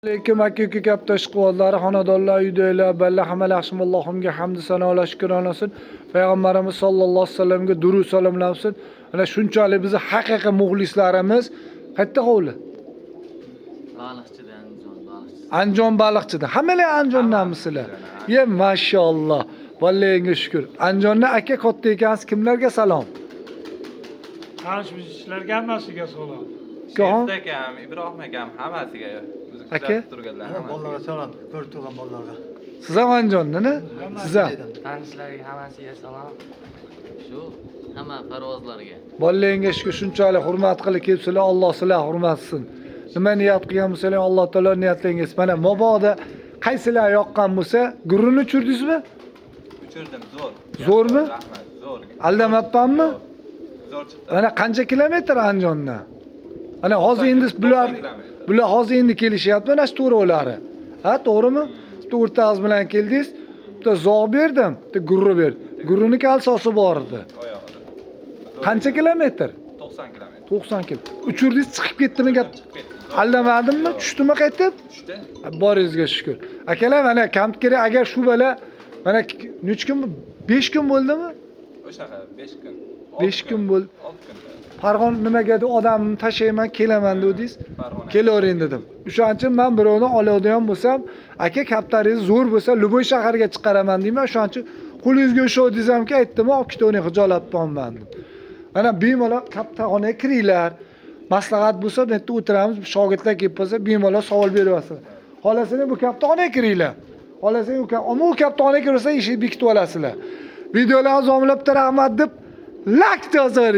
Alaykum aka uka katta ishqibozlari, xonadonlar, uydagilar, balla hamma yaxshimi? Allohimga hamd sanolar shukron olsin. Payg'ambarimiz sollallohu alayhi vasallamga durud salomlar olsin. Mana shunchalik bizni haqiqiy muxlislarimiz qayerda hovli? Baliqchida, Andijon baliqchisi. Andijon baliqchida. Hammalar Andijondanmisizlar? Ye, mashalloh. Vallahiga shukr. Andijonda aka katta ekansiz, kimlarga salom? Tanish bilishlarga hammasiga salom. Ukaxon? Sherzod akam, Ibrohim akam hammasiga bizni Aka? kuzatib turganlar hammasiga. Bolalarga salom, ko'rib turgan bolalarga. Siz ham Andijondan, a? Siz ham. Tanishlarga hammasiga salom. Shu hamma parvozlarga. Bolalaringga shukur shunchalik hurmat qilib kelibsizlar, Alloh sizlarni hurmat qilsin. Nima niyat qilgan bo'lsanglar, Alloh taolo niyatlaringga yetsin. Mana mabodo qaysilar yoqqan bo'lsa, gurrini uchirdingizmi? Uchirdim, zo'r. Zo'rmi? Rahmat, zo'r. Aldamabmanmi? Zo'r chiqdi. Mana qancha kilometr Andijondan? Mana hozir endi bular 90 kilometr. bular hozir endi kelishyapti, mana shu to'rovlari. Ha, to'g'rimi? Bitta o'rtag'iz bilan keldingiz, bitta zog' berdim, bitta gurri berdim. Gurrini kalsosi bor edi. Oyog'ida. Zo'r. Qancha kilometr? 90 kilometr. 90 km. Uchirdingiz, chiqib ketdimi gap? Chiqib ketdi. Aldamadimmi? Tushdimi qaytib? Tushdi. Boringizga shukur. Akalar, mana kam kerak agar shu bola mana necha kun, 5 kun bo'ldimi? O'shanaqa 5 kun. 5 kun bo'ldi. 6 kun. Farg'on nimaga deb odamni tashlayman, kelaman dedingiz. Farg'ona. Kelavering dedim. O'shaning uchun men birovni oladigan bo'lsam, aka kaptaringiz zo'r bo'lsa, любой shaharga chiqaraman deyman. O'shaning uchun qo'lingizga ushladingiz hamki aytdim, olib ketavering, xijolat bo'lman dedim. Mana bemalol kaptaxonaga kiringlar. Maslahat bo'lsa, bu yerda o'tiramiz, shogirdlar kelib qolsa, bemalol savol beraverasizlar. Xohlasanglar bu kaptaxonaga kiringlar. Xohlasang u ammo u kaptaxonaga kirsa eshikni bekitib olasizlar. Videolarni zomlab rahmat deb lak yozaveringlar.